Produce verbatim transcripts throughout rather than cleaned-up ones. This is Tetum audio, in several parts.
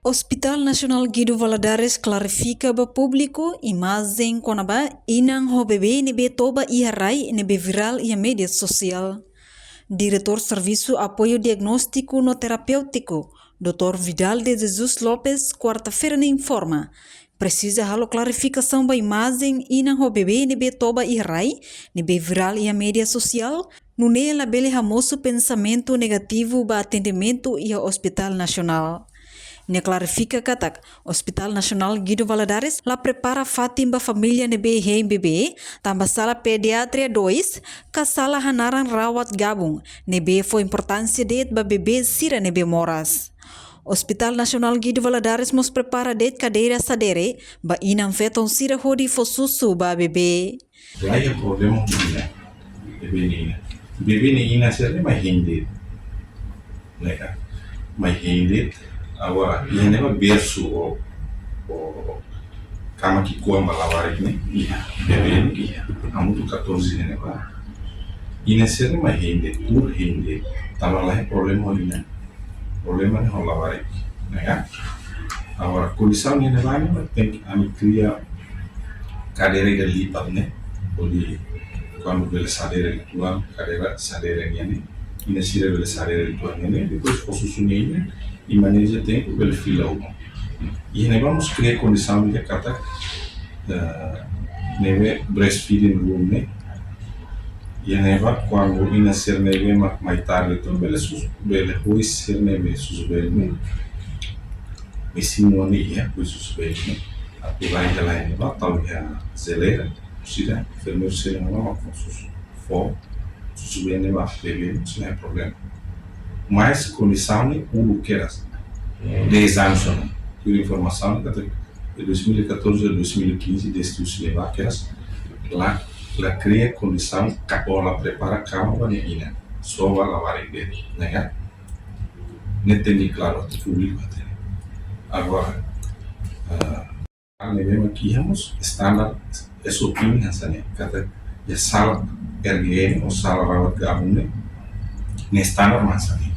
Hospital Nasionál Guido Valadares klarifika ba públiku imajen kona-ba inan ho bebé ne'ebé toba iha rai ne'ebé virál iha média sosiál. Diretór Servisu Apoiu Diagnóstiku no Terapéutiku, doutór Vidal de Jesus Lopes, kuarta-feira ne'e informa, presiza halo klarifikasaun ba imajen inan ho bebé ne'ebé toba iha rai ne'ebé virál iha média sosiál, nune'e labele hamosu pensamentu negativu ba atendimentu iha Hospital Nasionál. Nia klarifika katak, Hospital Nasionál Guido Valadares la prepara fatin ba família ne'ebé hein bebé, tanba sala pediatria dois, ka sala hanaran rawat gabung, ne'ebé fó importánsia de'it ba bebé sira ne'ebé moras. Hospital Nasionál Guido Valadares mós prepara de'it kadeira sadere ba inan-feton sira hodi fó susu ba bebé. Laiha problema ho inan. Bebé nia inan. Bebé nia inan sira ne'e mai hein de'it. Ne'e ka. Mai hein de'it. Agora, iha ne'ebá bersu ou, ou kama ki'ikoan ba labarik ne'e iha. Bebé ne'e iha. Hamutuk catorze iha ne'ebá. Inan sira ne'e mai hein de'it. Tuur hein de'it. Tanba laiha problema ho inan. Problema ne'e ho labarik. Ne'e ka. Agora, kondisaun iha ne'ebá ne'e, tenke ami kria kadeira ida lipat ne'e, hodi kuandu bele sadere uitoan, kadeira sadere nian ne'e, inan sira bele sadere uitoan nian ne'e, depois fó susu nian ne'e, i maneja tempu bele fila uma. Iha ne'ebá mós kria kondisaun ida katak, eh, ne'ebé breastfeeding room ne'e, iha ne'ebá kuandu inan sira ne'ebé mak mai tarde uitoan bele sus-, bele hoi sira ne'ebé susu bebé ne'e. Mesin oan ne'e iha, hoi susu bebé ne'e. Atu rai hela iha ne'ebá, tau iha jeleira, sira, enfermeiru sira ne'ebá mak fó susu. Fó susu bebé ne'e ba bebé, ne'e sei la iha problema. Mas kondisaun ne'e uluk kedas. Dez anos ona. Tuir informasaun ne'e katak de dois mil e catorze a dois mil e quinze, dezde husi ne'ebá kedas, la, la kria kondisaun ka, ou la prepara kama ba nia inan. Só ba labarik de'it, ne'e ka? Ne'e tenke klaru atu públiku hatene. Agora, ah, ne'ebé mak iha mós standar S O P nian hanesan ne'e, katak iha sala R G N ou sala rawat gabung ne'e, ne'e standar mak hanesan ne'e.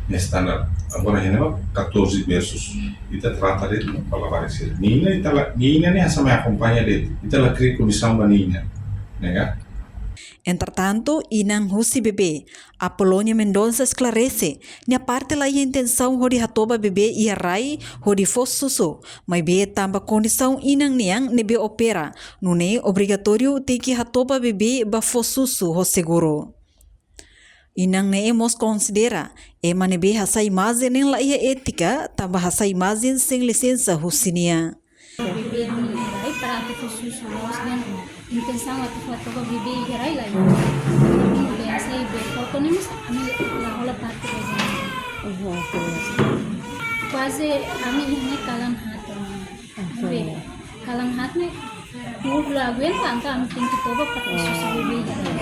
Ne'e standar. Agora iha ne'ebá catorze bersus. Ita trata de'it ba labarik sira. Nia inan ita la, nia inan ne'e hanesan mai akompaña de'it. Ita la kria kondisaun ba nia inan. Ne'e ka? Entretantu, inan husi bebé, Apolónia Mendonça esklarese, nia parte laiha intensaun hodi hatoba bebé iha rai hodi fó susu, maibé tanba kondisaun inan nian ne'ebé opera, nune'e obrigatóriu tenke hatoba bebé ba fó susu ho seguru. Inan ne'e mós konsidera, ema ne'ebé hasai imajen ne'e laiha étika, tanba hasai imajen sein lisensa husi nia. Bebé ami iha rai para atu fó susu, la'ós dehan intensaun atu hatoba bebé iha rai, lae. Ami bele hasai be foto ne'e, mas ami la hola parte bebé. Uhum, oke. Kuaze ami iha ne'e kalan haat ona. Oke. Be, kalan haat ne'e, tuur la aguenta, entaun ami tenke toba para fó susu bebé iha rai.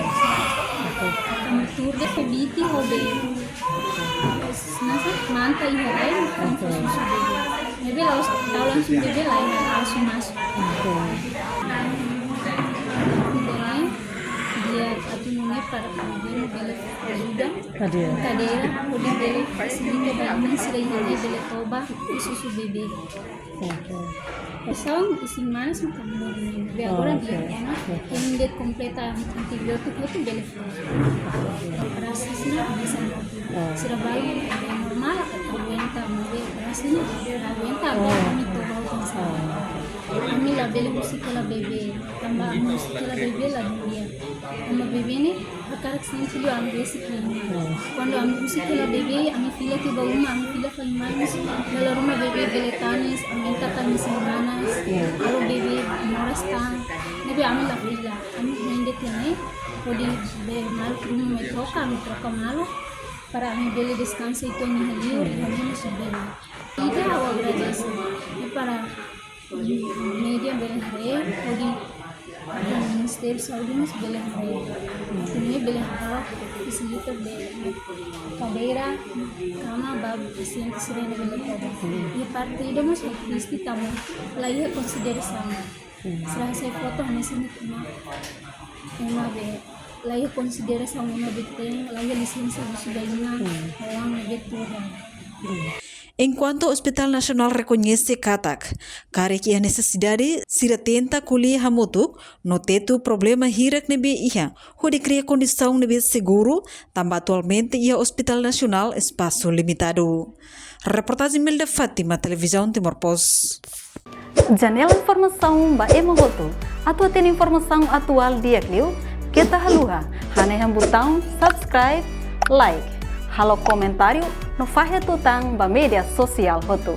Oke. Ami tuur de'it ho biti ho be. Nasa manta iha rai, ami fó susu bebé. Bebé la'ós tau langsung bebé la'ós, langsung masuk. Oke. Bebé, dia atu nune'e para bebé bele ajuda. Kadeira. Kadeira, hodi bele fasilita ba inan sira iha ne'e bele toba, fó susu bebé. Oke. Só isin manas mak ami bele. Be agora dia, oke, ne'e, oke, ema kompleta antibiótiku atu bele. Operasi sira bisa. Oh. Sira balu, eh, normál, aguenta, maibé operasi ne'e la aguenta, oh, ami toba ho tensaun. Oh. Ami labele husik hela bebé, tanba ami husik hela bebé la di'ak. Tanba bebé ne'e hakarak sempre ami besik nian. Oh. Kuandu ami husik hela bebé, ami fila tiha ba uma, ami fila fali manas, dala ruma bebé bele tanis, ami tata ami sei manas, oh, halo bebé moras tan, ne'ebé ami la fila. Ami hein de'it ne'e, hodi be maluk ruma mai troka, ami troka malu, para ami bele deskansa uitoan iha liur, iha liur sudene. Ida ha'u agradese, i para média bele haree, hodi Ministériu Saúde mós bele haree. Atu nune'e bele halo fasilita be kadeira, kama ba pasiente sira ne'ebé bele toba. I parte ida mós ha'u triste tanba laiha konsiderasaun. Sira hasai foto hanesan ne'e, ema, ema be laiha konsiderasaun, ema be te'in, laiha lisensa husi ba inan, hmm, oan ne'ebé tuur. Hmm. Enkuantu Hospital Nasionál rekoñese katak karik iha nesesidade, sira tenta ko'alia hamutuk no tetu problema hirak ne'ebé iha, hodi kria kondisaun ne'ebé seguru, tanba atualmente iha Hospital Nasionál espasu limitadu. Reportajen Melda Fátima, Televizaun Timor Post. Janela informasaun ba ema hotu. Atu hatene informasaun atuál di'ak liu, keta haluha hanehan butaun subscribe, like, halo komentáriu no fahe tutan ba média sosiál hotu.